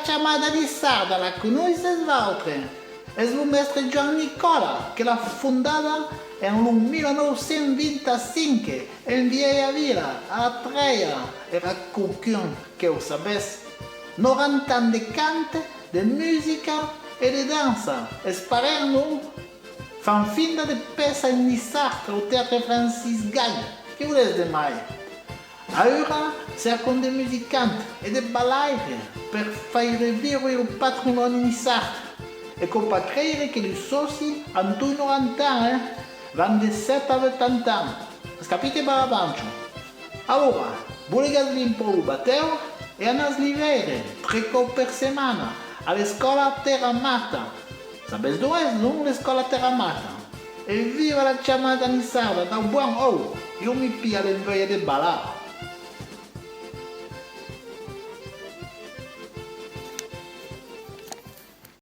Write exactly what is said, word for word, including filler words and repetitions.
Chamada niçarda, la conoisses, vautres? Es lo mèstre Joan Nicola que l'a fondada en lo mila nòu cents vint-e-cinc en Vielha Vila, a Trèia. Èra quauqu'un, que o sabètz, noranta ans de cant, de musica e de dança. Es parents, non? Fan finda de pèça en niçard au Teatre Francis Gall. Que volètz de mai? Aüra cercon de musicant e de balaire per faire viure lo patrimòni niçard. E cau pas creire que lu sòci an toi noranta ans, eh? Van de sèt a vuechanta ans. As capite, Barabancho? Aüra, bolegatz-li un pauc lo batèu e anatz-li veire tres còups per setmana a l'escòla Terra Mata. Sabètz dont es, non, l'escòla Terra Mata? E viva la chamada niçarda dau bon òu! Ieu mi pia l'envèia de balar.